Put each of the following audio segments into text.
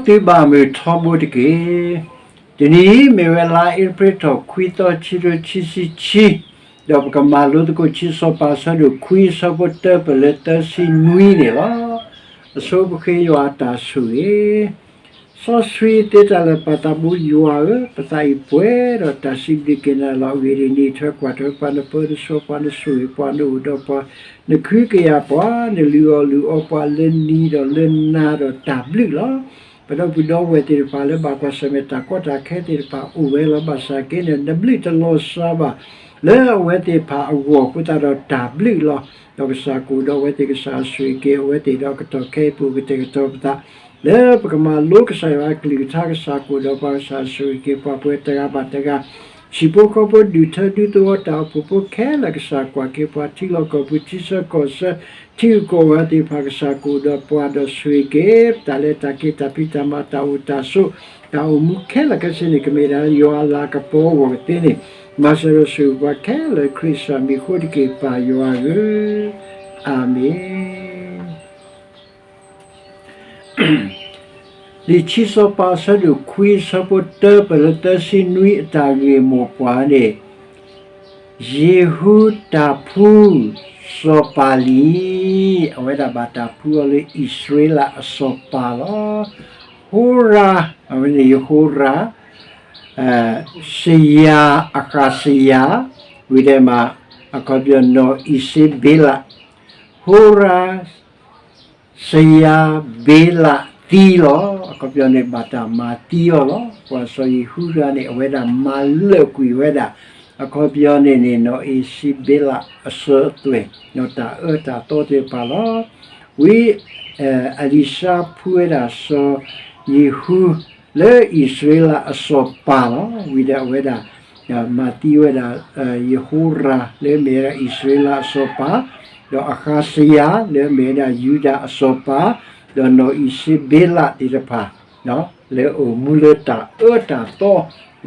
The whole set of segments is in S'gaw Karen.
သုဘၣ်မုာ်ထီဘိတက့ၢ်. တနံၤအံၤမ့ၢ်ဝဲလါအ့ဖြ့ၣ်ထီၣ်ခွံသီ ခံကထိခံဆံခံ, ဒီးပကမၤလိသကိးခံစီၤပၤ အဆၢဒိၣ်ခွံအဆၢဖိတၢပၢၢ်လၢသၢဆံနွံန့ၣ်လီၤ. အဆိပဃ့ယွၤအတၢ်ဆိၣ်ဂ့ၤ စီဆှံသ့တၢ်လၢာ် ပၢ်သးဘိယွၤဧၢ, ပသးအံၤပှဲၤဒီးတၢ်စံးဘျုးက့ၤနၤလီၤ. အဂ့ၢ်ဒ်အံၤ, နအံးထွဲကွၢ်ထွဲပှၤ, နပၢနဆှၢပှၤ, နဆိၣ်ဂ့ၤပှၤ, နအိၣ်ဒီးပှၤ, နခုကယာ်ပှၤ, နလုၢ်အီၣ်လုၢ်အီပှၤလၢနံၤဒီးလၢနၤဒီးတၢ်ဘျုးလီၤ. ပဒီပုၢ်ဒီဝဲၢ်သ့ၣ်တဖၣ်လၢဘၣ်ကွၢ်ဆၢၣ်မဲာ်တၢ်ကီတၢ်ခဲသ့ၣ်တဖၣ်အိၣ်ဝဲလီၤ. ဘၣ်ဆၣ်က့န့ၣ် နဘျုးတလီၤစှၤဘၣ် လၢအဝဲသ့ၣ်တဖၣ်အဂီၢ်အဃိသတးဒီးတၢ်ဘျုးလီၤ. ဒီးကစၢ်ကအိၣ်ဒီးအဝဲသ့ၣ်, ကစၢ်ဆိၣ်ဂ့ၤက့ၤအဝဲသ့ၣ်, ဒီးကတီၢ်ခဲအံၤပအိၣ်ကတဲာ်ကတီၤပသး လၢပကမၤလိကစၢ်ယွၤအကလုၢ်ကထါ, ကစၢ်ကအိၣ်ဒီးပှၤ, ကစၢ်ဆိၣ်ဂ့ၤက့ၤပှၤပှဲၤတဂၤဘၣ်တဂၤ, ဆံးဖိဃီဖိ, ဒူၣ်ထၢဒူသဝီ, တၢ်အိၣ်ဖှိၣ်ဖိခဲလၢာ်, ကစၢ်ကွၢ်က့ၤပှၤ, ထံလီၢ်ကီၢ်ပူၤ, ထံဆၢကီၢ်ဆၢ, ထံဂုၤကီၢ်ဂၤသ့ၣ်တဖၣ်, ကစၢ်ကအိၣ်ဒီးပှၤ, ဒီးဆိၣ်ဂ့ၤက့ၤ တၢ်လၢတၢ်က့ၤတၢ်ဖံးတၢ်မၤ, တၢ်အိၣ်တၢ်ဆိး, တၢ်အိၣ်မူခဲလၢာ်ခဲဆ့န့ၣ် ကမ့ၢ်ဒၣ်ယွၤအလၤကပီၤအဂီၢ်ကသ့န့ၣ်, မၤစၢၤဒီးဆိၣ်ဂ့ၤပှၤခဲလၢာ် ခရံာ်ကစၢ်မံၤအဃိတက့ၢ်, ပၢ်ယွၤဧၢ, အၤမ့ၣ်. လံာ်ခံစီၤပၤ အဆၢဒိၣ်ခွံ အဆၢဖိတၢပၢၢ်လၢသၢဆံနွံ အတၢ်ဂ့ၢ်မိၢ်ပှၢ်န့ၣ်, ယ့ၤဟူတၢ်ဖှူစီၤပၤလံ. အဝဲဒၣ်ဘၣ်တၢ်ဖှူအီၤလၢအံၣ်စရ့လးအစီၤပၤလီၤ. ဟိရၣ်, အဝဲန့ၣ်ယဟိရၣ်, စယၤ, အဃးစယၤ, ဝံၤဒီးမး အခီပညီနီၢ်အံၣ်စဘ့လး, ဟိရၣ် စယၤဘ့လးသံလီၤ. အခီပညီန့ၣ် ဘၣ်တၢ်မၤသံအီၤလီၤ. ပှၤစီၤယ့ၤဟူရၣ်န့ၣ် အဝဲဒၣ်မၤလၢာ်ကွံာ်ဝဲဒၣ်, အခီပညီန့ၣ်န့ၣ် နီၢ်အံၣ်စဘ့လးအစၢၤအသွဲၣ်, နီၢ်တၢ်အၢတၢ်သီသ့ၣ်တဖၣ်လီၤ. ဝံၤ အလံၤၡါဖှူဝဲဒၣ်စီၤယ့ၤဟူ လၢအံၣ်စရ့လးအစီၤပၤလီၤ. ဝံၤဒီးအဝဲဒၣ် မၤသံဝဲဒၣ် ယဟိရၣ် လၢအမ့ၢ်ဝဲဒၣ်အံၣ်စရ့လးအစီၤပၤ, ဒီးအဃးစယၤ လၢအမ့ၢ်ဝဲဒၣ်ယူဒၤအစီၤပၤ, ဒီးနီၢ်အံၣ်စဘ့လးသ့ၣ်တဖၣ် လၢအအိၣ်မူလၢတၢ်အၢတၢ်သီ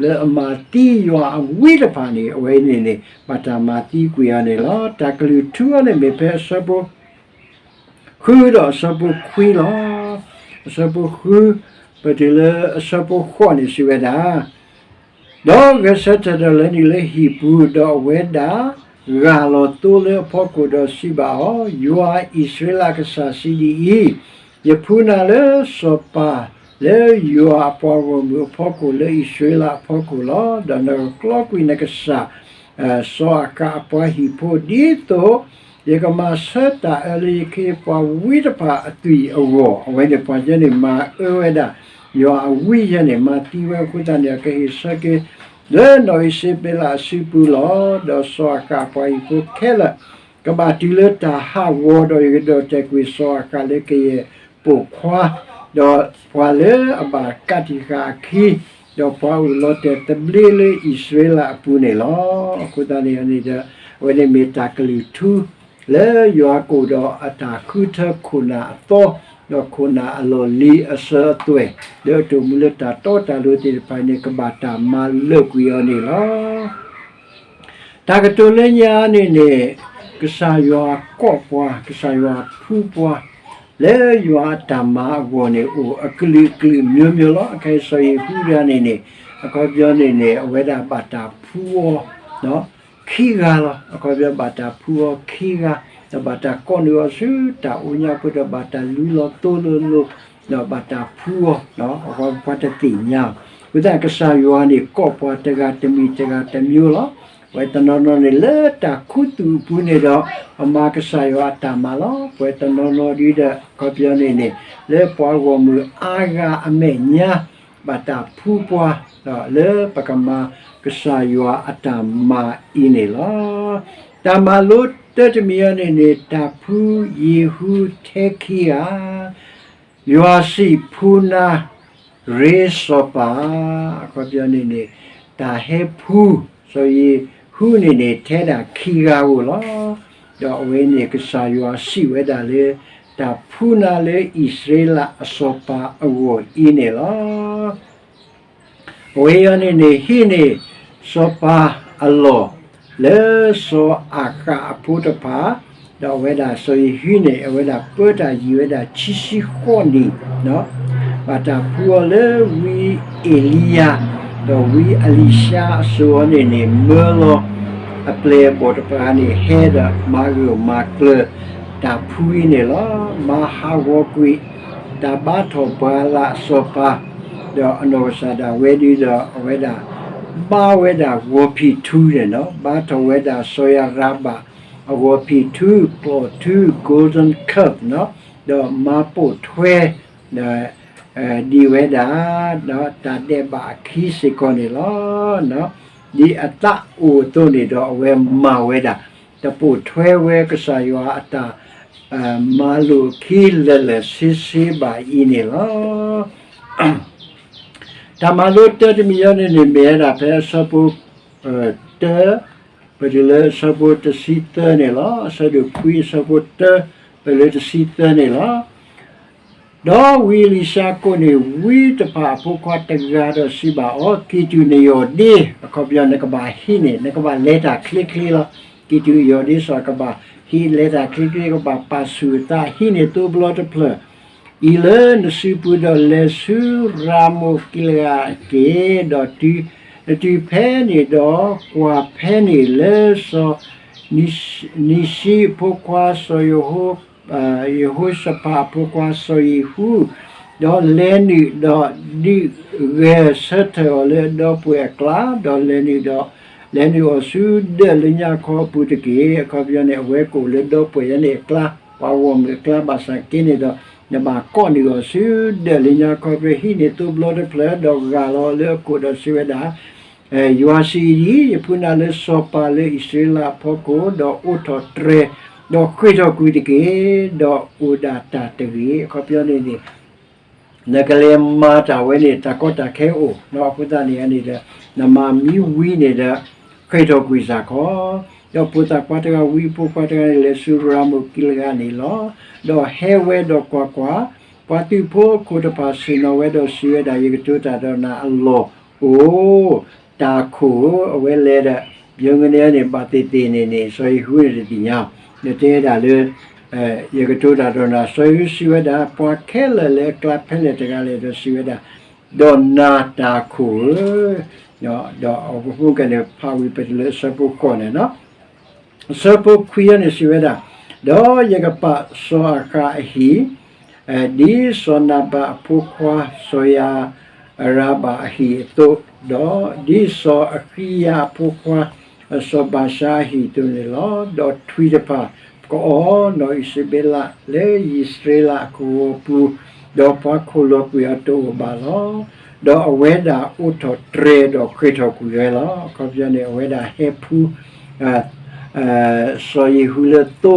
လၢအမၤသံယွၤအဝံတဖၣ်န့ၣ် အဝဲန့ၣ်န့ၣ် ဘၣ်တၢ်မၤသံကွံာ်အီၤန့ၣ်လီၤ. တၢ်ကလုၢ်ထူအီၤန့ၣ်မ့ၢ်ဖဲအဆၢဖိ ဃုဒီးအဆၢဖိခွံလီၤ. အဆၢဖိဃု, ပတုၤလၢအဆၢဖိဃိးန့ၣ်စံးဝဲဒၣ်, ဒီးဂဲၤဆၢထၢၣ်ဒီးလဲၤနုာ်လၢဟံၣ်ပူၤ, ဒီးအဝဲဒၣ် ဂၢ်လီၤသိလၢအဖီခိၣ်ဒီးစံးဘၣ်အီၤ, ယွၤအံၣ်စရ့လးအကစၢ်စံးဒ်အံၤ, ယဖှူနၤလၢစီၤပၤ လၢယွၤအပှၤဂီၢ်မုၢ်အဖီခိၣ် လၢအံၣ်စရ့လးအဖီခိၣ်လီၤ. ဒီးနကကျီကွံာ်နကစၢ် စီၤအၤဃးအပှၤဟံၣ်ဖိ ဒ်သိး ယကမၤဆၢတၢ်အၢလၢယခ့ယပှၤဝံတဖၣ်အသွံၣ်အဂီၢ်, အဝဲန့ၣ်ပှၤကညီန့ၣ် မၤအၢဝဲဒၣ် ယွၤအဝံယဲန့ၣ် မၤသံဝဲအဃိသတးန့ၣ် အကဟ့ၣ်ဆၢက့ၤ လၢနီၢ်အံၣ်စဘ့လးအစုပူၤလီၤ. ဒီးစီၤအၤဃးအပှၤဟံၣ်ဖိခဲလၢာ် ကဘၣ်တုၤလၢတၢ်ဟးဂီၤဒီး ယကဒီၣ်တဲာ်ကွံာ်စီၤအၤဃးလၢကယဲၢ်ပိာ်ခွါ, ဒီးပှၤလၢအဘၣ်ကးတံာ်ဃာ်အခံ, ဒီးပှၤအိၣ်လီၤတဲာ်သဘျ့လၢအံၣ်စရ့လးအပူၤန့ၣ်လီၤ. အဃိသတးန့ၣ်န့ၣ်ဒီး အဝဲန့ၣ်မ့ၢ်တၢ်ကလုၢ်ထူ လၢယွၤကအိၣ်ဒီးအတၢ်ဃုထၢခိၣ်နၢ်အသီ, ဒီးခိၣ်နၢ်အလီၢ်လံၤအစၢၤအသွဲၣ် လၢအတၢ်အိၣ်မူလၢတၢ်တီတၢ်လိၤသ့ၣ်တဖၣ်န့ၣ် ကဘၣ်တၢ်မၤလၢာ်ကွံာ်အီၤန့ၣ်လီၤ. တၢ်ကတိၤလၢညါန့ၣ်န့ၣ် ကစၢ်ယွၤကိးပှၤ, ကစၢ်ယွၤဖှူပှၤ လၢယွၤအတၢ်မၤအဂီၢ်န့ၣ် အိၣ်အကလုာ်ကလုာ်မျိုးမျိုးလီၤ. အခဲအံၤစီၤယ့ၤဟူရၣ်န့ၣ်န့ၣ် အခီပညီန့ၣ်န့ၣ် အဝဲဒၣ်ဘၣ်တၢ်ဖှူအီၤ ခံဂၤလီၤ. အခီပညီဘၣ်တၢ်ဖှူအီၤခံဂၤ, ဒီးဘၣ်တၢ်ကိးနုာ်အီၤဆူတၢ်အိၣ်ညါပူၤ ဒီးဘၣ်တၢ်လူလီၤသိလိၤလိၤ, ဒီးဘၣ်တၢ်ဖှူအီၤ, ပှၤတသ့ၣ်ညါအီၤ. အဃိသတး ကစၢ်ယွၤန့ၣ် ကိးပှၤတဂၤတမံၤတဂၤတမျိုးလီၤ. ပဝဲတနီၤနီၤန့ၣ် လၢတၢ်ခူသူၣ်အပူၤန့ၣ်ဒီး ပမၤကစၢ်ယွၤအတၢ်မၤလီၤ. ပဝဲတနီၤနီၤဒ်ဒီး အခီပညီန့ၣ်န့ၣ် လၢပှၤဂီၢ်မုၢ်အါဂၤအမဲာ်ညါ ဘၣ်တၢ်ဖှူပှၤ လၢပကမၤကစၢ်ယွၤအတၢ်မၤအံၤန့ၣ်လီၤ. တၢ်မၤလိတၢတမံၤအံၤန့ၣ်န့ၣ် တၢ်ဖှူယ့ၤဟူထဲခံဂၤ, ယွၤစံၣ်ဖှူနၤ ရ့စီၤပၤ, အခီပညီန့ၣ်န့ၣ် တၢ်ဟဲဖှူ စီၤယ့ၤဟူန့ၣ်န့ၣ် ထဲဒၣ်ခံဂၤဧိၤလီၤ. ဒီးအဝဲန့ၣ် ကစၢ်ယွၤစံးဝဲဒၣ်လၢ တၢ်ဖှူနၤလၢအံၣ်စရ့လးအစီၤပၤအဂီၢ်အံၤန့ၣ်လီၤ. အဝဲအံၤန့ၣ်န့ၣ် ဟံးန့ၢ်စီၤပၤအလီၢ် လၢစီၤအၤဃးအဖိတဖၣ်, ဒီးအဝဲဒၣ်စီၤယ့ၤဟူန့ၣ် အဝဲဒၣ်ပၢတၢ်ယံာ်ဝဲဒၣ်ခံဆံဃိးနံၣ်, ဘၣ်တၢ်ဖှူအီၤလၢဝံအ့လံယၤ, ဒီးဝံအလံၡါအစိၤအီၤန့ၣ်န့ၣ် မၢလီၤအပျဲၢ်အဘီၣ်တဖၣ်န့ၣ် ဟဲဒီးမၤဂၢၢ်မၤကျၢၤတၢ်ဖှူအံၤန့ၣ်လီၤ. မၤဟးဂီၤကွံာ် တၢ်ဘါထီၣ်ပှၤလၢအစီၤပၤ, ဒီးအနီၢ်ကစၢ်ဒၣ်ဝဲဒၣ်ဒီး အဝဲဒၣ် ဘါဝဲဒၣ်ဂီၤဖံးထူန့ၣ်လီၤ. ဘါထီၣ်ဝဲဒၣ်စီၤယၤရၤဘၣ်အဂီၤဖံးထူ, ပိာ်ထူ, golden cup န့ၣ်လီၤ, ဒီးမၤပိာ်ထွဲ ဒ်ဝဲဒၣ် တၢ်ဒဲးဘးအခံစ့ၢ်ကီးန့ၣ်လီၤ. ဒ်အသးအိၣ်အသိးန့ၣ်ဒီး အဝဲမၤဝဲဒၣ် တပိာ်ထွဲဝဲကစၢ်ယွၤအတၢ် မၤလိာ်အခံလၢာ်လၢာ်ဆ့ဆ့ဘၣ်အံၤန့ၣ်လီၤ. တၢ်မၤလိတၢ်တမံၤအံၤန့ၣ်န့ၣ် မ့ၢ်ဝဲဒၣ်ဖဲအဆၢဖိ တၢ ပတုၤလၢအဆၢဖိတဆံသၢန့ၣ်လီၤ. အဆၢဒိၣ်ခွံအဆၢဖိတၢ ပတုၤလၢတဆံသၢန့ၣ်လီၤ. ဒီးဝံအလံၡါကိးန့ၢ်ဝံတဖၣ်အဖိခွါတဂၤဒီးစံးဘၣ်အီၤ, ကံၢ်တူာ်နယီၢ်ဒ့, အခီပညီနကဘၣ်ဟံးန့ၢ် နကဘၣ်လဲၤတၢ်ချ့ချ့လီၤ. ကံၢ်တူာ်ယီၢ်ဒ့စီၤကဘၣ်ဟံးလဲၤတၢ်ချ့ချ့ ကဘၣ်ပာ်ဆူၣ်အသး ဟံးန့ၢ်သိဘျီတဖျၢၣ် အံၤလၢနစုပူၤဒီးလဲၤဆူရၤမိၣ်ကံလၤအးက့ၤ, ဒီးတုၤ နတုၤဖဲန့ၣ်ဒီးကွၢ်ဖဲန့ၣ်လၢစီၤ နံၤၡံအဖိခွါစီၤယဟိ ယဟိၤၡဖးအဖိခွါစီၤယံၤဟူ, ဒီးလဲၤနုာ်ဒီးဒုးဂဲၤဆၢထၢၣ်အီၤလၢအဒီပုၢ်ဝဲၢ်အကျါ, ဒီးလဲၤနုာ်ဒီး လဲၤနုာ်အီၤဆူဒၢးလၢညါခီအပူၤတက့ၢ်. အခီပညီန့ၣ် အဝဲကအိၣ်လၢဒီပုၢ်ဝဲၢ်န့ၣ်အကျါ, ပှၤဂီၢ်မုၢ်အကျါ ဘၣ်ဆၣ်က့န့ၣ်ဒီး နဘၣ်ကိးနုာ်အီၤဆူဒၢးလၢညါခီဖဲ ဟံးန့ၢ်သိဘျီတဖျၢၣ် ဒီးဂၢ်လီၤလၢအခိၣ်ဒီးစံးဝဲဒၣ် ယွၤစံးဒ်အံၤ, ယဖှူနၤလၢစီၤပၤလၢအံၣ်စရ့လးအဖီခိၣ်, ဒီးအိးထီၣ်တြဲၤ, ဒီးဃ့ၢ်ထီၣ်ကွံာ်တက့ၢ်, ဒီးအိၣ်ဒၣ်တၢ်တဂ့ၤ. အခီပညီန့ၣ်န့ၣ် နကလဲၤမၤတၢ်ဝဲန့ၣ် တၢ်ကီတၢ်ခဲအိၣ်, အဃိသတးန့ၣ်န့ၣ်ဒီး နမၤမံဝံၤန့ၣ်ဒီး ဃ့ၢ်ထီၣ်ကွံာ်စ့ၢ်ကီး. ဒီးဖိသၣ်ခွါတဂၤဝံဖိခွါတဂၤန့ၣ် လဲၤဆူရၤမိၣ်ကံလၤအးန့ၣ်လီၤ. ဒီးဟဲဝဲဒီးကွၢ်ကွၢ်, ပှၤသုးဖိအခိၣ်တဖၣ်ဆ့ၣ်နီၤဝဲဒီးစံးဝဲဒၣ်, ယကတိၤတၢ်ဒီးနၤအလီၢ်အိၣ် တၢ်ခိၣ်ဧၢ, အဝဲလဲၤဒီး ယိၤကန့ၣ်န့ၣ် ဘၣ်သ့ၣ်သ့ၣ်န့ၣ်န့ၣ် စီၤယဟူန့ၣ်တသ့ၣ်ညါ, နတဲဒၣ်လၢ ယကတိၤတၢ်ဒီးနၤ, စီၤယဟူစံးဝဲဒၣ်, ပှၤခဲလၢာ်လၢအကျါဖဲလဲၣ်တဂၤလဲၣ်, ဒီးစံးဝဲဒၣ်, ဒီးနၤတၢ်ခိၣ်ဧၢ, ဒီးအဝဲဖဲန့ၣ်ဖးဝံၤပတုၤလၢအဆၢဖိဃိးန့ၣ် အဆၢဖိခွံအံၤန့ၣ်စံးဝဲဒၣ်, ဒီးယကပာ်စီၤအၤဃးအဟံၣ်, ဒ်စီၤနၤဘးအဖိခွါစီၤယၤရၤဘၣ်အဟံၣ်အသိး, ဒီးဒ်စီၤအဃံယၤအဖိခွါစီၤဘၤၡါအဟံၣ်အသိးန့ၣ်လီၤ. ဒီးထွံၣ်တဖၣ်ကအီၣ်နီၢ်အံၣ်စဘ့လးလၢယံၣ်စရ့လးအကဝီၤပူၤ, ဒီးပှၤခိၣ်လီၤကွံာ်အီၤတအိၣ်ဘၣ်လီၤ. ဒီးအဝဲဒၣ်အိးထီၣ်တြဲၤဒီးဃ့ၢ်ထီၣ်ကွံာ်ဝဲလီၤ. အခီပညီန့ၣ် အဝဲဒၣ်ဟဲဖှူ စီၤယံၤဟူလၢသိ,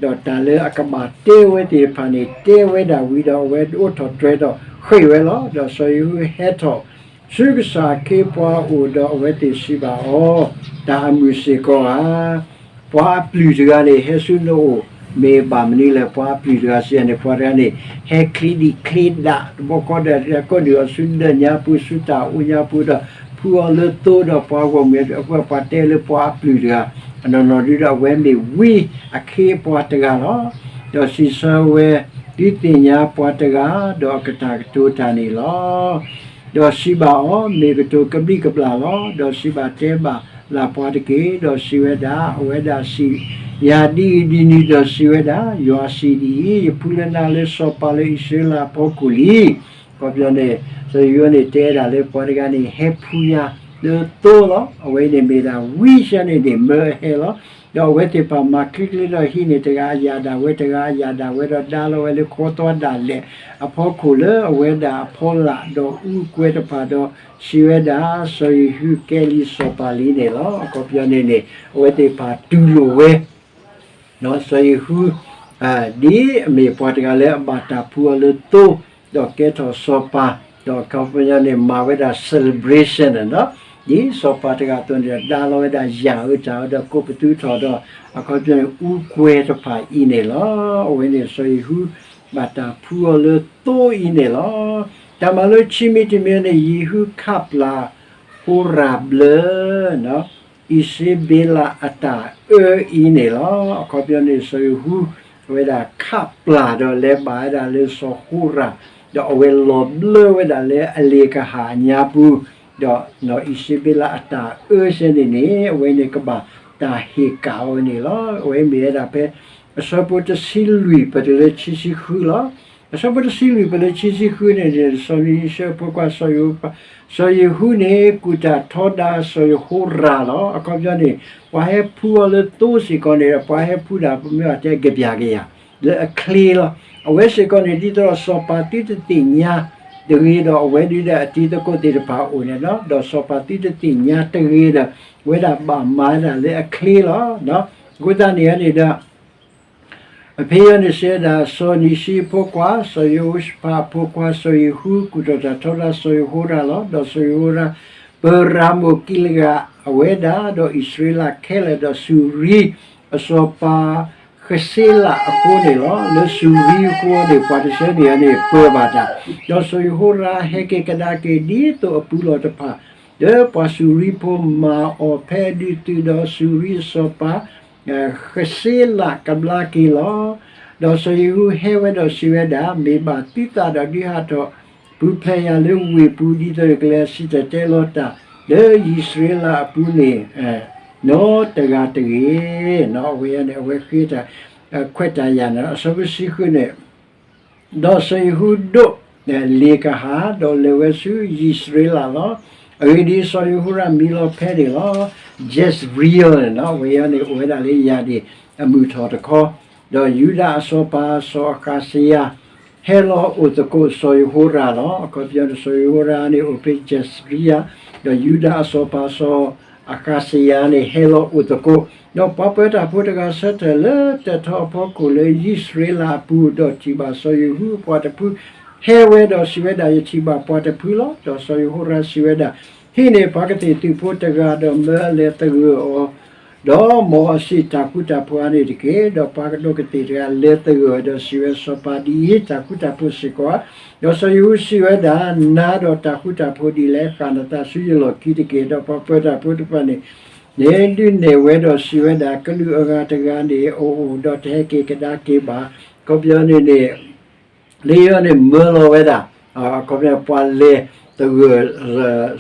ဒီးတၢ်လၢအကဘၣ်တဲဝဲသ့ၣ်တဖၣ်န့ၣ် တဲဝဲဒၣ်ဝံၤဒီး အဝဲအိးထီၣ်တြဲၤဒီးဃ့ၢ်ဝဲလီၤ. ဒီးစီၤယံၤဟူဟဲထီၣ်ဆူကစၢ်အခ့အပှၤအအိၣ်, ဒီးအဝဲသ့ၣ်စံးဘၣ်အီၤ, တၢ်အမုာ်စ့ၢ်ကီးဧါ. ပှၤအပျုၢ်တဂၤန့ၣ် ဟဲဆူနအိၣ်, မ့ၢ်ဘၣ်မနုၤလဲၣ်. ပှၤအပျုၢ်တဂၤစံးန့ၣ် ပှၤတဂၤန့ၣ် ဟဲချ့ဒံးချ့ဒၣ်, တဘျီဃီဒီး ကိးနုာ်အီၤဆူဒၢးညါပူၤ ဆူတၢ်အိၣ်ညါပူၤဒီး ဖှူအီၤလၢသိဒီးပှၤဂီၢ်မုၢ်အပှဲၤ ပှၤတဲလၢပှၤအပျုၢ်တဂၤ, အနီၢ်နီၢ်ဒုဒီးအဝဲမ့ၢ်ဝံအခ့အပှၤတဂၤလီၤ. ဒီးစံးဆၢဝဲ, သုသ့ၣ်ညါပှၤတဂၤ ဒီးအကတၢ်ကတိၤတၢ်န့ၣ်လီၤ. ဒီးစံးဘၣ်အီၤ, မ့ၢ်ကတိၤကဘျံးကဘျၣ်လီၤ. ဒီးစံးဘၣ်တဲဘၣ်လၢပှၤတက့ၢ်. ဒီးစံးဝဲဒၣ်, အဝဲဒၣ်စံးယၤဒ်အံၤဒ်နုၤ, ဒီးစံးဝဲဒၣ်, ယွၤစံးဒ်အံၤ, ယဖှူလၢနၤလၢစီၤပၤလၢအံၣ်စရ့လးအဖီခိၣ်လံ. အခီပညီန့ၣ် စီၤယံၤဟူန့ၣ်တဲဒၣ်လၢပှၤတဂၤန့ၣ် ဟဲဖှူယၤလၢသိလီၤ. အဝဲအံၤန့ၣ်မ့ၢ်ဒၣ်ဝံဆၢန့ၣ်န့ၣ် မၢအဟဲလီၤ. ဒီးအဝဲသ့ၣ်တဖၣ်မၤချ့ချ့ဒီးဟံးန့ၢ်တဂၤအယၣ်ဒၣ်ဝဲ တဂၤအယၣ်ဒၣ်ဝဲ ဒီးဒါလီၤဝဲလၢခီသွါဒၣ်လဲာ်အဖီခိၣ်လၢအဝဲဒၣ်အဖီလာ် ဒီးအူကွဲၤတဖၣ်ဒီးစံးဝဲဒၣ်, စီၤယံၤဟူကဲလံာ်စီၤပၤလံန့ၣ်လီၤ. အခီပညီန့ၣ်န့ၣ် အဝဲသ့ၣ်တဖၣ်တူၢ်လိာ်ဝဲ စီၤယံၤဟူ ဒ်အမ့ၢ်ပှၤတဂၤလၢအဘၣ်တၢ်ဖှူအီၤလၢသိ, ဒီးကဲထီၣ်စီၤပၤ, ဒီးအခီပညီန့ၣ် မၤဝဲဒၣ် celebration န့ၣ်လီၤ. ဒ်စီၤပၤတဂၤအသိးန့ၣ်ဒီး ဒါလီၤဝဲဒၣ်ယၣ်ဧၢတၢ်ဧၢ ဒီးကိးပသူထီၣ်ဒီး အခီပညီန့ၣ် အူကွဲၤတဖၣ်အံၤန့ၣ်လီၤ. အဝဲန့ၣ်စီၤယံၤဟူ ဘၣ်တၢ်ဖှူအီၤလၢသိအံၤန့ၣ်လီၤ. တၢ်မၤလိခံမံၤတမံၤန့ၣ် ယံၤဟူခးပျၢ်ဟိရၣ်ဘျၢ အံၣ်စ့ဘ့လးအတၢ်အၢအံၤန့ၣ်လီၤ. အခီပညီန့ၣ် စီၤယံၤဟူ အဝဲဒၣ်ခးပျၢ်ဒီးလဲၤဘၣ်ဝဲဒၣ်လၢစီၤဟိရၣ် ဒီးအဝဲလီၤဘျၢဝဲဒၣ်လၢအလ့ၣ်ကဟၣ်အညါပူၤ, ဒီးနီၢ်အံၣ်စဘ့လးအတၢ်အၢစဲန့ၣ်န့ၣ် အဝဲန့ၣ်ကဘၣ်တၢ်ဟ့ၣ်ကၣ်အီၤန့ၣ်လီၤ. အဝဲမ့ၢ်ဝဲဒၣ်ဖဲ အဆၢဖိတဆံလွံၢ်ပတုၤလၢခံဆံဃုလီၤ. အဆၢဖိတဆံလွံၢ်ပတုၤလၢခံဆံဃုန့ၣ် စီၤနံၣ်စၢၣ်ဖိခွါ စီၤယဟူန့ၣ် ကူၣ်တၢ်ထီဒါစီၤယဟိရၣ်လီၤ. အခီပညီန့ၣ် ပှၤဟဲဖှူအီၤလၢသိစ့ၢ်ကီးန့ၣ်ဒီး ပှၤဟဲဖှူဒၣ်ပမ့ၢ်ဘၣ်တဲကပျၢ်က့ၤယၤ လၢအချ့လီၤ. အဝဲစ့ၢ်ကီးန့ၣ် ဒ်သိးဒီးစီၤပၤသုတသ့ၣ်ညါတဂ့ၤဒီး အဝဲဒုးဒီးအတံၤသကိးသ့ၣ်တဖၣ်အအိၣ်န့ၣ်လီၤ. ဒီးစီၤပၤသုတသ့ၣ်ညါတဂ့ၤဒီး အဝဲဒၣ်ဘၣ်မၤဒၣ်လၢအချ့လီၤ. အဃိသတးန့ၣ်န့ၣ်ဒီး အဖဲအံၤန့ၣ်စံးဝဲဒၣ် စီၤနံၣ်စံအဖိခွါ စီၤယဟိၤၡဖးအဖိခွါ စီၤယဟူ ကူၣ်ထီၣ်တၢ်ထီဒါစီၤယဟိရၣ်လီၤ. ဒီးစီၤယဟိရၣ် ပၢၤရၤမိၣ်ကံလၤအးအဝဲဒၣ် ဒီးအံၣ်စရ့လးခဲလၢာ် ဒီးစူၤရံအစီၤပၤဃစ့လးအဃိန့ၣ်လီၤ. လၢစူၤရံအဃိန့ၣ် ပှၤတဆၢန့ၣ်န့ၣ် ပၢၤဘၣ်တၢ်, ဒီးစီၤယဟိရၣ်ဟဲက့ၤကဒါက့ၤဒ်သိးအပူၤလီၢ်တဖၣ် လၢပှၤစူၤရံဖိမၤအီၤ ဖဲအဒုးသုးဒီးစူၤရံအစီၤပၤ ဃစ့လးကဘျါက့ၤလီၤ. ဒီးစီၤယဟူဟဲဝဲဒီးစံးဝဲဒၣ်, မ့ၢ်ဘၣ်သုသးဒီးဒုးဟးထီၣ်ပူၤဖျဲးယၤလၢဝ့ၢ်ပူၤ ဒ်သိးယကလဲၤစံၣ်တဲၤတဲလီၤတၢ် လၢယံၣ်စရ့လးအပူၤန့ၣ် နီတဂၤတဂ့ၤ. အဝဲန့ၣ် အဝဲဃ့တၢ်ခွဲးတၢ်ယာ်န့ၣ် အဆၢဖိတဆံဃုန့ၣ် ဒီးစီၤယဟူဒိးလ့ၣ်ကဟၣ် ဒီးလဲၤဝဲဆူယံၣ်စရ့လးလီၤ. အဂ့ၢ်ဒ်အံၤ, စီၤယဟိရၣ်မံလီၤဖဲန့ၣ်လီၤ. ယဲၢ်စရံလန့ၣ် အဝဲန့ၣ် အိၣ်ဝဲဒၣ်လၢယၤဒၣ်အမုၢ်ထီၣ်တခီ, ဒီးယူဒၤအစီၤပၤစီၤအဃးစယၤ ဟဲလီၤအိၣ်သကိးစီၤယဟိရၣ်လီၤ. အခီပညီန့ၣ် စီၤယဟိရၣ်န့ၣ်အိၣ်ဖဲယဲၢ်စရံယၤ, ဒီးယူဒၤအစီၤပၤစီၤအဃးစယၤန့ၣ် ဟဲလီၤအိၣ်သကိး, ဒီးပှၤပၢတၢ်ဖိတဂၤဆၢထၢၣ်လၢတၢၢ်ထီအဖီခိၣ်လၢယံၣ်စရ့လးအပူၤ, ဒီးထံၣ်ဘၣ်စီၤယဟူအပှၤတဖု ဟဲဝဲဒီးစံးဝဲဒၣ်, ယထံၣ်ဘၣ်ပှၤတဖုလီၤ. ဒီးစီၤယဟိရၣ်စံးဝဲဒၣ်, ဟံးန့ၢ်ပှၤကသ့ၣ်သုးဖိတဂၤဒီးမၢအလဲၤသဂၢၢ်အီၤ, ဒီးမ်အဆံၣ်တၢ်ဃူတၢ်ဖိးအါန့ၣ်တက့ၢ်. ဒီးပှၤကဒိးကသ့ၣ်တဂၤလဲၤသဂၢၢ်ဒီးစံးဝဲစီၤပၤဒ်အံၤ, တၢ်ဃူတၢ်ဖိးစ့ၢ်ကီးဧါ. ဒီးစီၤယဟူစံးဝဲဒၣ်, နၤဒီးတၢ်ဃူတၢ်ဖိးဒ်လဲၣ်, ဃၣ်နသးဆူယလီၢ်ခံတက့ၢ်. ဒီးပှၤပၢတၢ်ဖိတဖၣ်န့ၣ် န့ၣ်ဒုးနဲၣ်ဝဲဒီးစံးဝဲဒၣ်, ကလူးအဂၤတဂၤန့ၣ် အအိၣ်ဒီးတဟဲက့ၤကဒါက့ၤဘၣ်. အခီပညီန့ၣ်န့ၣ် လၢယဲၢ်န့ၣ် မၢလီၤဝဲဒၣ်, အခီပညီ ပှၤလဲၤသဂၢၢ်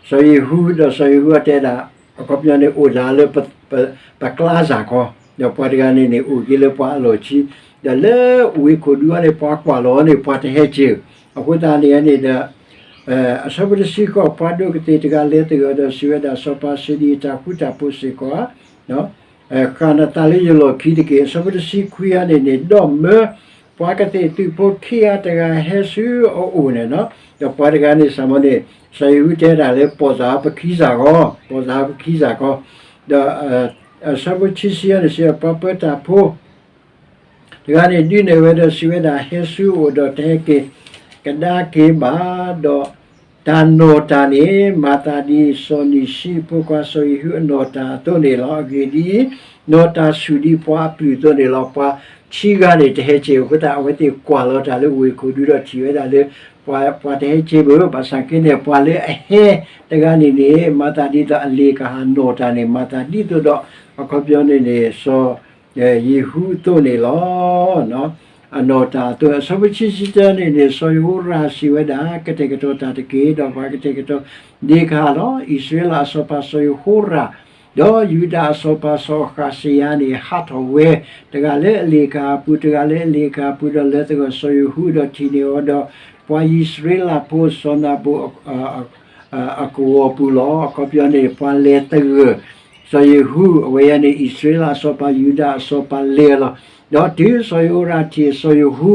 စီၤယဟူ, ဒီးစီၤယဟူအတဲဒၣ်, အခီပညီန့ၣ် အိၣ်ဒၣ်လၢပကျါစ့ၢ်ကီး, ဒီးပှၤတဂၤန့ၣ်န့ၣ် အိၣ်က့ၤလၢပှၤအလီၢ်ခံ, ဒီးလၢဝ့ၢ်ခိၣ်ဒူန့ၣ် ပှၤကွၢ်လီၤန့ၣ် ပှၤတဟဲက့ၤဧၢ. အဃိသတးန့ၣ်န့ၣ်ဒီး အဆၢဖိတဆံဃိး, ပှၤဒိးကသ့ၣ်တဂၤလဲၤသဂၢၢ်ဒီးစံးဝဲဒၣ်, စီၤပၤစံးဒ်အံၤ, တၢ်ဃူတၢ်ဖိးစ့ၢ်ကီးဧါ, ဃၣ်နသးလၢယလီၢ်ခံတက့ၢ်. အဆၢဖိတဆံခွံအါန့ၣ်န့ၣ်, ဒီးမၢပှၤကသ့ၣ်သုးဖိခံဂၤတဂၤဟဲဆူအအိၣ်န့ၣ်, ဒီးပှၤတဂၤန့ၣ် စၢ်မီၤန့ၣ် စီၤယဟူတဲဒၣ်လၢ ပိာ်သးပခံစ့ၢ်ကီး, ပိာ်သးပခံစ့ၢ်ကီး, ဒီး အဆၢဖိခံဆံန့ၣ်စံး, ပှၤပၢတၢ်ဖိ တဂၤန့ၣ် ဒုးနဲၣ်ဝဲဒီးစံးဝဲဒၣ်, ဟဲဆူအအိၣ်ဒီးတဟဲက့ၤကဒါက့ၤဘၣ်, ဒီးတၢ်နီၢ်တၢ်န့ၣ် မၤသးဒ် စီၤနံၣ်စံအဖိခွါစီၤယဟူအနီၢ်တၢ်အသိးန့ၣ်လီၤ. အဂ့ၢ်ဒ်အံၤ, နီၢ်တၢ်ဆူၣ်ဒ်ပှၤအပုၢ်အသိးန့ၣ်လီၤ. ပှၤခံဂၤန့ၣ် တဟဲက့ၤအဃိသတး အဝဲသ့ၣ်ကွၢ်လီၤတၢ်လၢဝ့ၢ်ခိၣ်ဒူဒီးထံၣ်ဝဲဒၣ်လၢ ပှၤ ပှၤတဟဲက့ၤဘၣ်. ဘၣ်ဆၣ်က့န့ၣ် ပှၤလၢအဟဲတဂၤန့ၣ်န့ၣ် မၤသးဒ်သိးအလ့ၣ်ကဟၣ်နီၢ်တၢ်န့ၣ် မၤသးဒ်သိးဒီး အခီပညီန့ၣ်န့ၣ် စီၤ ယဟူအသိးန့ၣ်လီၤ. အနီၢ်တၢ်အသိး အဆၢဖိခံဆံတၢန့ၣ်န့ၣ် စီၤယဟိရၣ်စံးဝဲဒၣ်, ကတဲာ်ကတီၤတၢ်တက့ၢ်, ဒီးပှၤကတဲာ်ကတီၤလ့ၣ်ကဟၣ်လီၤ. အံၣ်စရ့လးအစီၤပၤစီၤယဟိရၣ် ဒီးယူဒၤအစီၤပၤစီၤအဃးစယၤန့ၣ် ဟးထီၣ်ဝဲ, တဂၤလၢအလ့ၣ်ကဟၣ်ပူၤ, တဂၤလၢအလ့ၣ်ကဟၣ်ပူၤ, ဒီးလဲၤသဂၢၢ်စီၤယဟူ ဒီးထံၣ်န့ၢ်အီၤဒီး ပှၤအံၣ်စရ့လးဖိစီၤနၤဘူၣ် အကဝီၤပူၤလီၤ. အခီပညီန့ၣ် ပှၤလဲၤသဂၢၢ် စီၤယဟူ, အဝဲအံၤန့ၣ် အံၣ်စရ့လးအစီၤပၤ ယူဒၤအစီၤပၤလဲၤလီၤ. ဒီးတုၤစီၤယဟိရၣ်ထံၣ်စီၤယဟူ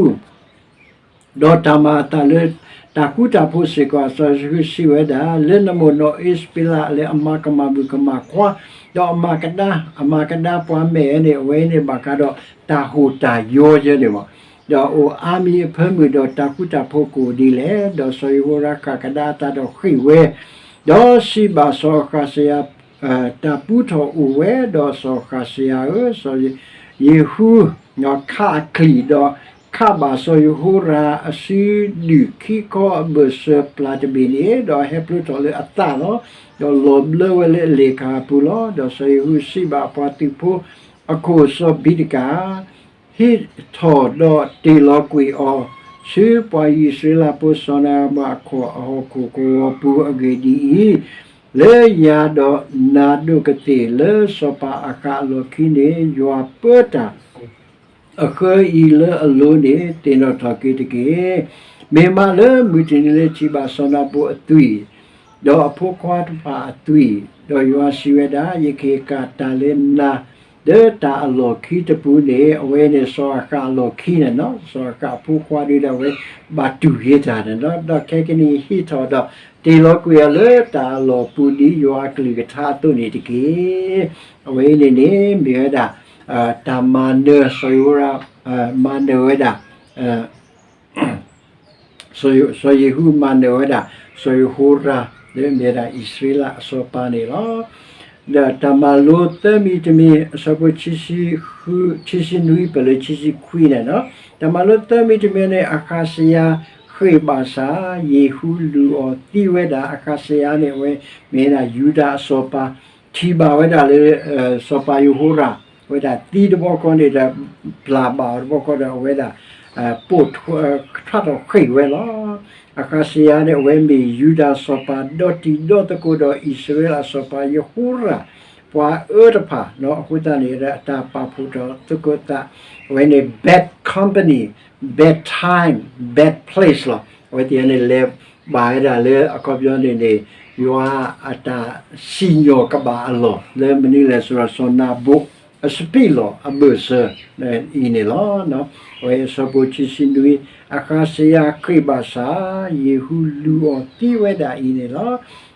ဒီးတၢ်မၤအသးလၢတၢ်ဃူတၢ်ဖိးစ့ၢ်ကီး စီၤယဟူစံးဝဲဒၣ်, လၢနမိၢ်နီၢ်အံၣ်စဘ့လးလၢအမၤကမၣ်မုၣ်ကမၣ်ခွါ, ဒီးအမၤကဒါ, အမၤကဒါပှၤမဲာ်န့ၣ် အဝဲန့ၣ်ဘၣ်ဃးဒီးတၢ်ဟိၣ်တၢ်ယီယဲန့ၣ်လီၤ. ဒီးအိၣ်အါမံၤအဖၢမုၢ်ဒီးတၢ်ဃူတၢ်ဖိးကအိၣ်ဒ်လဲၣ်. ဒီးစီၤယဟိရၣ်ဃၣ်ကဒါအသးဒီးဃ့ၢ်ဝဲ, ဒီးစံးဘၣ်စီၤအဃးစယၤ, တၢ်ပူထီၣ်အိၣ်ဝဲ, ဒီးစီၤအဃးစယၤဧၢ, စီၤယဟူ ခးအချံၣ်, ဒီးခးဘၣ်စီၤယဟိရၣ်အစုဒုၣ်ခံခီအဘၢၣ်စၢၤပျၢ်တဘ့ၣ်န့ၣ်, ဒီးဟဲဖျိထီၣ်လၢအသးလီၤ. ဒီးလီၤဘျၢဝဲလၢအလ့ၣ်ကဟၣ်ပူၤလီၤ. ဒီးစီၤယဟူစံးဘၣ်အပှၤသုးဖိအခိၣ်စီၤဘံးတကၣ်, ဟံးထီၣ်ဒီးတ့ၢ်လီၤကွံာ်အီၤ ဆူပှၤအံၣ်စရ့လးဖိစီၤနၤဘၤအခိၣ်အဟီၣ်ခိၣ်ကဝီၤပူၤအဂ့ၢ်ဒ်အံၤ, လၢယၤဒီးနၤဒိၣ်ကသ့ၣ်လၢစီၤပၤအဃၣ်အလီၢ်ခံန့ၣ် ယွၤပၢတၢ် အဃၢအံၤလၢအလိၤန့ၣ် သ့ၣ်နီၣ်ထီၣ်က့ၤတက့ၢ်. မ့ၢ်မးလၢမုၢ်တနံၤလၢထံၣ်ဘၣ်စီၤနၤဘိၣ်အသွံၣ်, ဒီးအဖိခွါတဖၣ်အသွံၣ်, ဒီးယွၤစံးဝဲဒၣ်, ယကဟ့ၣ်ကၣ်တၢ်လၢနၤ လၢတၢ်အလီၢ်ခံတပူၤန့ၣ်, အဝဲန့ၣ်စီၤအဃၣ်အလီၢ်ခံန့ၣ်လီၤ. စီၤအဃၣ်အဖိခွါဒုးဒီးအဝဲဘၣ်တူၢ်က့ၤတၢ်န့ၣ်လီၤ. ဒီးခဲကနံၣ်အံၤဟ့ၣ်ထီၣ်ဒီးတ့ၢ်လီၤကွံာ်အီၤလၢတၢ်အလီၢ်ပူၤဒ်ယွၤအကလုၢ်ကထါအသိးန့ၣ်တက့ၢ်. အဝဲအံၤန့ၣ်န့ၣ် မ့ၢ်ဝဲဒၣ် တၢ်မၤနၢၤ စီၤယဟိရၣ် မၤနၢၤဝဲဒၣ် စီၤယဟူမၤနၢၤဝဲဒၣ် စီၤယဟိရၣ် လၢမ့ၢ်ဝဲဒၣ်အံၣ်စရ့လးအစီၤပၤန့ၣ်လီၤ. ဒီးတၢ်မၤလိသၢမံၤတမံၤ အဆၢဖိ ခံဆံနွံ ပၢၢ်လၢခံဆံခွံန့ၣ်လီၤ. တၢ်မၤလိသၢမံၤတမံၤန့ၣ် အဃးစယၤဃ့ၢ်ဘၣ်ဆၣ် ယ့ၣ်ဟူလူၤအီၤသံဝဲဒၣ်. အဃးစယၤန့ၣ် အဝဲမ့ၢ်ဝဲဒၣ်ယူဒၤအစီၤပၤ ထံၣ်ဘၣ်ဝဲဒၣ်လၢ စီၤပၤယဟိရၣ် အဝဲဒၣ်သံတဘျီဃီန့ၣ်ဒီး ပျၢ်ဘၣ်အီၤတဘျီဃီဒီး အဝဲဒၣ် ပိာ်ထွဲ ထွဲထီၣ်ဃ့ၢ်ဝဲလီၤ. အဃးစယၤန့ၣ် အဝဲမ့ၢ်ယူဒၤစီၤပၤ ဒီတံၤဒီသကိးဒီးအံၣ်စရ့လးအစီၤပၤယဟိရၣ် ပှၤအၢတဖၣ် အဃိသတးန့ၣ်ဒီး အတၢ်ပာ်ဖှိၣ်ထီၣ်သကိးသး အဝဲန့ၣ် bad company, bad time, bad place လီၤ. အဝဲသ့ၣ်န့ၣ်လဲၤဘၣ်ဝဲဒၣ်လၢအခီပညီန့ၣ်န့ၣ် ယွၤအတၢ်စံၣ်ညီၣ်ကဘၣ်အလီၢ် လၢမနုၤလဲၣ်ဆိုဒီး စီၤနၤဘိၣ်အစပံးလီၢ်အဘၢၣ်စၢၤအံၤန့ၣ်လီၤ. အဝဲအဆၢဖိခံဆံနွံ အဃးစယၤဃ့ၢ်ဘၣ်ဆၣ် ယ့ၣ်ဟူလူၤအီၤသံဝဲဒၣ်အံၤန့ၣ်လီၤ.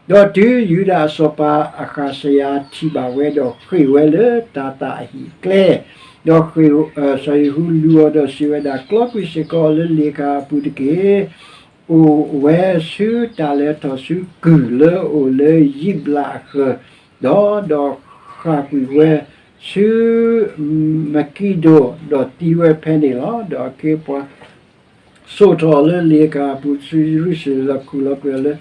ဒီးတုၤယူဒၤအစီၤပၤအဃးစယၤထံၣ်ဘၣ်ဝဲဒီးဃ့ၢ်ဝဲလၢတၤသၣ်အဟံၣ်အကျဲ, ဒီးဃ့ၢ် စီၤယ့ၣ်ဟူလူၤအီၤဒီးစံးဝဲဒၣ်, ကျီကွံာ်စ့ၢ်ကီးလၢလ့ၣ်ခၣ်အပူၤတက့ၢ်. အိၣ်ဝဲဆူတၢ်လဲၤထီၣ်ဆူကုၢ်လၢအအိၣ်လၢယံးဘျးအဃၢၤ, ဒီး ဒီးဃၣ်ကွံာ်ဝဲဆူ မကံဒိၣ်, ဒီးသံဝဲဖဲန့ၣ်လီၤ. ဒီးအခ့အပှၤ စိာ်ထီၣ်အီၤလၢလ့ၣ်ခၣ်အပူၤဆူယရူၤၡလ့ၣ် ဒီးခူၣ်လီၤကွံာ်အီၤလၢ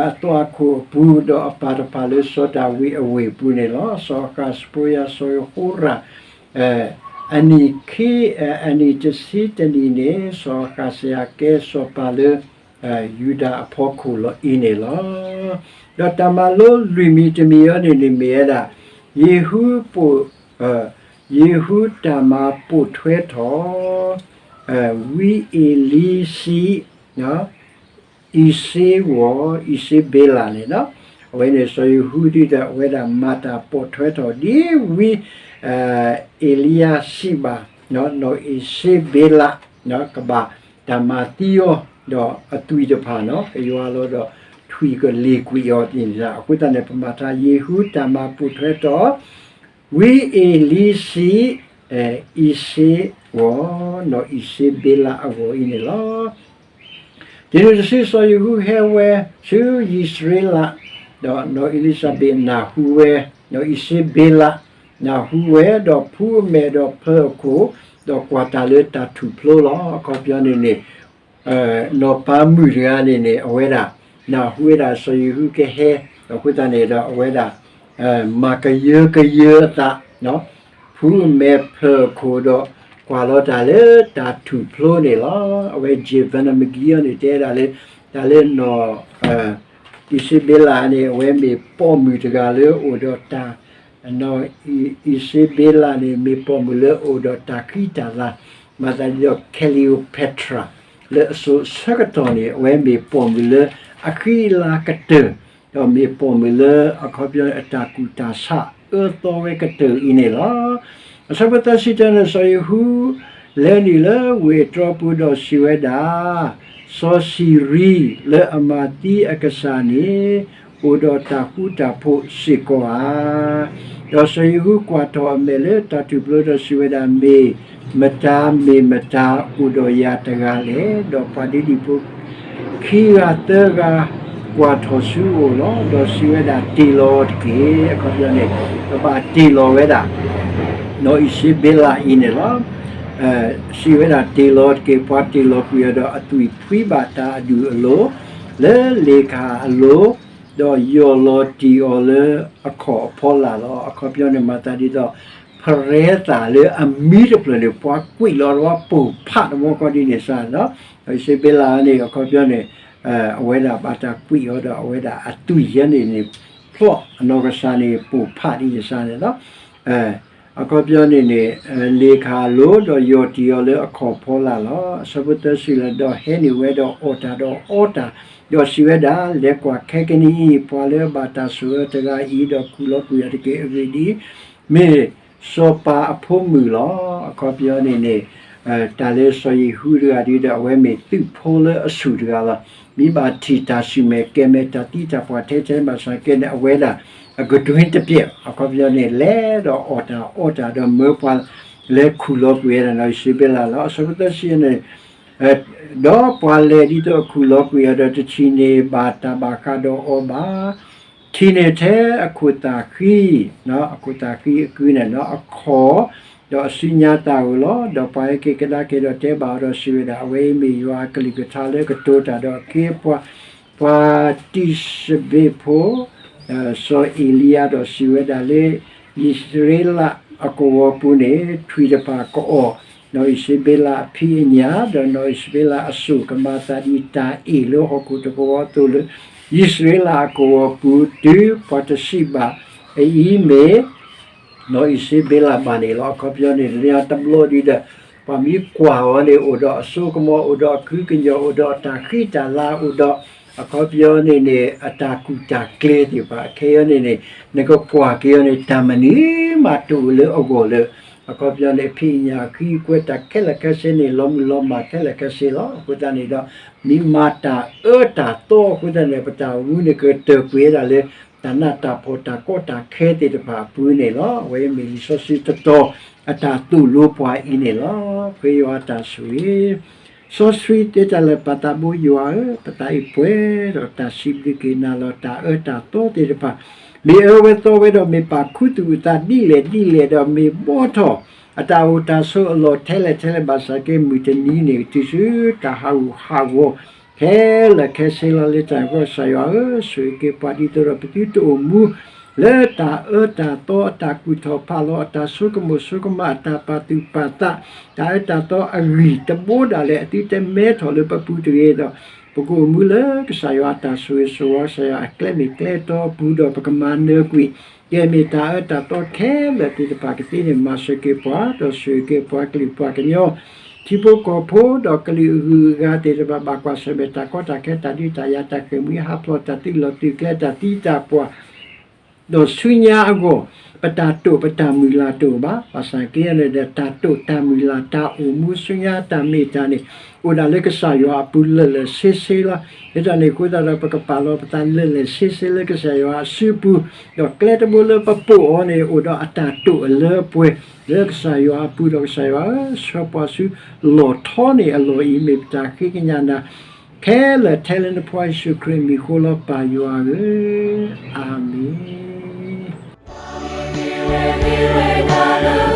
အသွၣ်ခိၣ်အပူၤ, ဒီးအပၢ်တဖၣ်လၢစီၤဒၤဝံးအဝ့ၢ်အပူၤန့ၣ်လီၤ. စီၤအဃးစဖိယၤစီၤယဟိရၣ် အနံၣ်ခံ အနံၣ်တဆံတနံၣ်န့ၣ် စီၤအဃးစယၤကဲစီၤပၤလၢ ယူဒၤအဖီခိၣ်လီၤအံၤန့ၣ်လီၤ. ဒီးတၢ်မၤလိလွံၢ်မံၤတမံၤအံၤန့ၣ်န့ၣ်မ့ၢ်ဝဲဒၣ် ယ့ၣ်ဟူပိာ် ယ့ၣ်ဟူတၢ်မၤပိာ်ထွဲထီၣ် ဝံအ့လံစံး အံၤစ့ဝီၤ အံၤစ့ဘ့လးန့ၣ်လီၤ. အဝဲန့ၣ်စီၤယ့ၣ်ဟူဒ်ဒီးအဝဲဒၣ်မၤတၢ်ပိာ်ထွဲထီၣ်ဒ်ဝံ အ့လံယၤစံးဘၣ် နီၢ်အံၤစ့ဘ့လး ကဘၣ်တၢ်မၤသံအီၤ ဒီးအသွံၣ်တဖၣ်နီၢ် ကယွၤလီၤဒီးထွံၣ်ကလ့ၢ်ကွံာ်အီၤန့ၣ်လီၤ. အဃိသတးန့ၣ် ပမၤထါယ့ၣ်ဟူတၢ်မၤပိာ်ထွဲထီၣ် ဝံအ့လံစံး အံၤစ့ဝီၤ နီၢ်အံၤစ့ဘ့လးအဂီၢ်အံၤန့ၣ်လီၤ. တုၤနုၤတစုစီၤယ့ၣ်ဟူဟဲဝဲဆူယံးစရ့လး, ဒီးနီၢ်အ့လံစဘ့းနၢ်ဟူဝဲ, နီၢ်အံၤစ့ဘ့လးနၢ်ဟူဝဲ, ဒီးဖှူအမဲာ်ဒီးဖၢအခိၣ်, ဒီးကွၢ်တၢ်လၢတၢ်ထူၣ်ဖျိလီၤ. အခီပညီန့ၣ်န့ၣ် နီၢ်ပၤမုၣ်တဂၤန့ၣ်န့ၣ် အဝဲဒၣ် နၢ်ဟူဝဲဒၣ်စီၤယ့ၣ်ဟူကဟဲ, အဃိသတးန့ၣ်ဒီးအဝဲဒၣ် မၤကယၢကယၢအသး ဖှူအမဲာ်ဖၢအခိၣ်ဒီး ကွၢ်လီၤတၢ်လၢတၢ်ထူၣ်ဖျိန့ၣ်လီၤ. အဝဲ Jacob မ့ၢ်ဂ့ၤအီၤန့ၣ် တဲဒၣ်လၢ တၢ်လၢနီၢ် အံၤစ့ဘ့လးန့ၣ် အဝဲမ့ၢ်ပိာ်မုၣ်တဂၤလၢအိၣ်ဒီးတၢ် နီၢ်အံၤစ့ဘ့လးန့ၣ် မ့ၢ်ပိာ်မုၣ်လၢအိၣ်ဒီးတၢ်ဃံတၢ်လၤ, မၤသးဒ်ဒီး Cleopatra လၢအစိၤဆၢကတီၢ်န့ၣ် အဝဲမ့ၢ်ပိာ်မုၣ်လၢအဃံအလၤကတၢၢ်, ဒီးမ့ၢ်ပိာ်မုၣ်လၢအခီပညီအတၢ်ကူၣ်တၢ်ဆးအၢသီဝဲကတၢၢ်အံၤန့ၣ်လီၤ. အဆၢဖိသၢဆံတၢန့ၣ် စီၤယ့ၣ်ဟူ လဲၤနုာ်လၢဝ့ၢ်အတြီပူၤဒီးစံးဝဲဒၣ်, စီၤစံၤရံလၢအမၤသံအကစၢ်န့ၣ် အိၣ်ဒီးတၢ်ဃူတၢ်ဖိးစ့ၢ်ကီးဧါ. ဒီးစီၤယ့ၣ်ဟူကွၢ်ထီၣ်အမဲာ်လၢတၢ်ထူၣ်ဖျိဒီးစံးဝဲဒၣ်, မ့ၢ်မတၤ မ့ၢ်မတၤအိၣ်ဒီးယၤတဂၤလဲၣ်. ဒီးပှၤဒ့ဒံၣ်ဖိ ခံဂၤသၢဂၤ ကွၢ်ထီၣ်ဆူအအိၣ်လီၤ. ဒီးစံးဝဲဒၣ်, တ့ၢ်လီၤတက့ၢ်. အခီပညီန့ၣ် ပဘၣ်တ့ၢ်လီၤဝဲဒၣ် နီၢ်အံၤစ့ဘ့လးအံၤန့ၣ်လီၤ. စံးဝဲဒၣ်, တ့ၢ်လီၤတက့ၢ်. ပှၤတ့ၢ်လီၤကွံာ်အီၤဒီး အသွံၣ်ဖှံဘၣ်တၢ်အဒူၣ်အလိၤ လၢလ့ၣ်ခၣ်အလိၤ, ဒီးယီၢ်လီၤတံၢ်အီၤလၢအခီၣ်အဖီလာ်လီၤ. အခီပညီန့ၣ် မၤသးဒ်သိး ပှၤပရဲသးလၢအမံတဖျၢၣ်န့ၣ် ပှၤကွံာ်လီၤဒီးပိာ်ဖးတဝီကီဒ်န့ၣ်စ့ၢ်န့ၣ်လီၤ. ဒီးအံၤစ့ဘ့လးန့ၣ် အခီပညီန့ၣ် အဝဲဒၣ်ဘၣ်တၢ်ကွံာ်အီၤဒီးအဝဲဒၣ်အသွံၣ်ယဲန့ၣ်န့ၣ် ဖျီၣ်အနီၢ်ကစၢ်န့ၣ် ပိာ်ဖးဒ်န့ၣ်စ့ၢ်န့ၣ်လီၤ. အခီပညီန့ၣ်န့ၣ် လ့ၤခၤလိၤဒီးယီၢ်တံၢ်အီၤလၢအခီၣ်ဖီလာ်လီၤ. အဆၢဖိသၢဆံလၢ ဒီးဟဲနုာ်ဝဲဒီးအီၣ်တၢ်ဒီးအီတၢ်, ဒီးစံးဝဲဒၣ်, လဲၤကွၢ်ခဲကနံၣ်အံၤ ပှၤလၢအဘၣ်တၢ်ဆိၣ်အၢတဂၤအံၤ ဒီးခူၣ်လီၤကွံာ်အီၤတက့ၢ်. အဂ့ၢ်ဒ်အံၤ, မ့ၢ်စီၤပၤအဖိမုၣ်လီၤ. အခီပညီန့ၣ်န့ၣ် တၢ်လၢစီၤယံၤဟူတဂၤဒ်ဒီး အဝဲမ့ၢ်သုးဖိလၢအဆူၣ်တဂၤလီၤ. မ့ၢ်ဘၣ်ထံၣ်တၢ်ဆူၣ်မဲာ်ကဲမဲာ်တၢ်သံတၢ်ပှၢ်ထဲထဲဘၣ်ဆၣ်က့န့ၣ် အဝဲဒၣ်အကဒွံတပျဲး အခီပညီန့ၣ် လဲၤဒီးအီၣ်တၢ်အီတၢ်ဒီးမၢပှၤလဲၤခူၣ်လီၤကွံာ်ဝဲဒၣ်နီၢ်အံၤစ့ဘ့လးလီၤ. အဆၢဖိသၢဆံန့ၣ် ဒီးပှၤလဲၤဒ်သိးအခူၣ်လီၤကွံာ်အီၤဒီး တထံၣ်န့ၢ်ဘၣ်တၢ်ဘၣ်ဃးဒီးအီၤဘၣ်. ထံၣ်န့ၢ်ထဲအခိၣ်သၣ်ဃံ, အခိၣ်သၣ်ဃံအကုန့ၣ်နီၢ် အခီၣ်, ဒီးအစုညါတၢ်ဧိၤလီၤ. ဒီးပှၤဟဲက့ၤကဒါက့ၤဒီးတဲဘၣ်အီၤဒီးစံးဝဲဒၣ်, အဝဲအံၤမ့ၢ်ယွၤအကလုၢ်ကထါလၢကတိၤတၢ်ဒီးအခ့အပှၤ ပှၤတံၢ်စဘ့းဖိ စီၤအ့လံယၤဒီးစံးဝဲဒၣ်လၢ အံၣ်စရ့လးအကဝီၤပူၤန့ၣ် ထွံၣ်တဖၣ်ကအီၣ် နီၢ်အံၣ်စဘ့လးအဖံးအညၣ်, ဒီးနီၢ်အံၣ်စဘ့လးအစိၣ်ကမၤသးဒ်တၢ်အ့ၣ်လၢဟီၣ်ခိၣ်တကဝီၤအသိးလၢ အံၣ်စရ့လးအကဝီၤပူၤ တုၤပှၤတစံးဘၣ်အအံၤမ့ၢ် နီၢ်အံၣ်စဘ့လးဘၣ်န့ၣ်လီၤ. အခီပညီန့ၣ် လၢတဘျီဒ်ဒီး ပှၤမ့ၢ်ကွၢ်အီၤန့ၣ် အိၣ်ဒီးအစိကမီၤ အိၣ်ဒီးအခုကညီၤ အိၣ်ဒီးအတၢ်ဃံတၢ်လၤ အိၣ်ဒီး အခီပညီန့ၣ်န့ၣ် အတၢ်ကူၣ်တၢ်ကျဲသ့ၣ်တဖၣ် ခဲအံၤန့ၣ်န့ၣ် နကကွၢ်က့ၤအီၤန့ၣ် တၢ်မနုၤမးတအိၣ်လၢအဂီၢ်လၢ အခီပညီန့ၣ် အဖံးအညၣ်အဃံအကွဲတၢ်ခဲလၢာ်ခဲဆ့န့ၣ် လီၤမုၢ်လီၤမၢ်ခဲလၢာ်ခဲဆ့လီၤ. အဃိသတးန့ၣ်ဒီး မ့ၢ်မၤတၢ်အၢတၢ်သီအဃိသတးန့ၣ် ပတၢ်အိၣ်မူန့ၣ်ကတၢၢ်ကွံာ်ဝဲဒၣ်လၢ တၢ်နးတၢ်ဖှီၣ်တၢ်ကီတၢ်ခဲသ့ၣ်တဖၣ်အပူၤန့ၣ်လီၤ. အဝဲမ့ၢ်လံာ်စီဆှံတတီၤ အတၢ်သိၣ်လိပှၤအံၤန့ၣ်လီၤ. ပဃ့ယွၤတၢ်ဆိၣ်ဂ့ၤ စီဆှံတဲတၢ်လၢပၢ်သးဘိယွၤဧၢ, ပသးအံၤပှဲၤဒီးတၢ်စံးဘျုးက့ၤနၤလီၤ. တၢ်အၢတၢ်သီသ့ၣ်တဖၣ် မ့ၢ်အၢဝဲသီဝဲဒီးမ့ၢ်ပာ်ခူသူၣ်အသးဒ်လဲၣ်ဒ်လဲၣ်ဒီး မ့ၢ်ဘှီထီၣ်အတၢ်အိၣ်တၢ်ဆိးအလီၢ်ထဲလဲၣ်ထဲလဲၣ်ဘၣ်ဆၣ်က့ မုၢ်တနံၤန့ၣ် တုၤဆူတၢ်ဟးဂူာ်ဟးဂီၤ ခဲလၢာ်ခဲဆ့လီၤ. လၢတၢ်ဂီၢ်ကစၢ်ယွၤဧၢ, ဆိၣ်ဂ့ၤက့ၤပှၤဒ်သိးဒီးပသုတအိၣ်မူ လၢတၢ်အၢတၢ်သီအတၢ်ကူၣ်ထီၣ်ဖးလီၤ အတၢ်ဆိကမိၣ်ဆိကမး အတၢ်ပာ်သူၣ်ပာ်သး တၢ်အၢတၢ်သီအဂံၢ်တဘိဒၣ်လဲာ် အသုတမဲထီၣ်လၢပပူၤတဂ့ၤဒီး ပကအိၣ်မူလၢကစၢ်ယွၤအတၢ်ဆိၣ်ဂ့ၤဆိၣ်ဝါ ကစၢ်ယွၤအကျဲမ့ၢ်ကျဲတီအပူၤဒီး ပကမၤနၢၤကွံာ် ကဲမ့ၢ်တၢ်အၢတၢ်သီခဲလၢာ်သ့ၣ်တဖၣ်ကသ့န့ၣ် မၤစၢၤက့ၤပှၤ ဒီးဆိၣ်ဂ့ၤက့ၤပှၤကလုာ်ပှၤကညီ ထံဖိကီၢ်ဖိဒီးကလုာ်အဂုၤအဂၤသ့ၣ်တဖၣ် ဘၣ်ကွၢ်ဆၢၣ်မဲာ်တၢ်ကီတၢ်ခဲ တၢ်ဒုးတၢ်ယၤ တၢ်ဃ့ၢ်မှံဟးဖျိး တၢ်သုးလီၢ်သုးကျဲ တၢ်သံတၢ်ပှၢ် ဒီးဆူညါအဂီၢ် ပတၢ်တိာ်ပတၢ်မုၢ်လၢ်တအိၣ်ဘၣ်. ဘၣ်ဆၣ်က့န့ၣ်ဒီး တၢ်တိာ်တၢ်မုၢ်လၢ်တၢ်အိၣ်မူဆူညါတၢ်မ့ၢ်တၢ်န့ၣ် အိၣ်ဒၣ်လၢကစၢ်ယွၤအပူၤလၢာ်လၢာ်ဆ့ဆ့လီၤ. လၢတၢ်န့ၣ်အဃိသတးဒီး ပကပာ်လီၤပသးလၢာ်လၢာ်ဆ့ဆ့လၢကစၢ်ယွၤအစုပူၤ, ဒီးကျဲတဘိလၢပပိာ်အီၤန့ၣ် အိၣ်ဒီးအတၢ်တိာ်အလၢအပှဲၤ လၢကစၢ်ယွၤအပူၤဒီးကစၢ်ယွၤဧၢ, ဆှၢပှၤဆူလီၢ်ထီန့ၢ်အလီၢ်အံၤ မ့ၢ်ပတၢ်ဃ့ကညးနၤ ခဲလၢာ်ထဲလၢနဖိယ့ၣ်ၡူးခရံာ်အမံၤဃိလီၤ ပၢ်ယွၤဧၢ, အၤမ့ၣ်.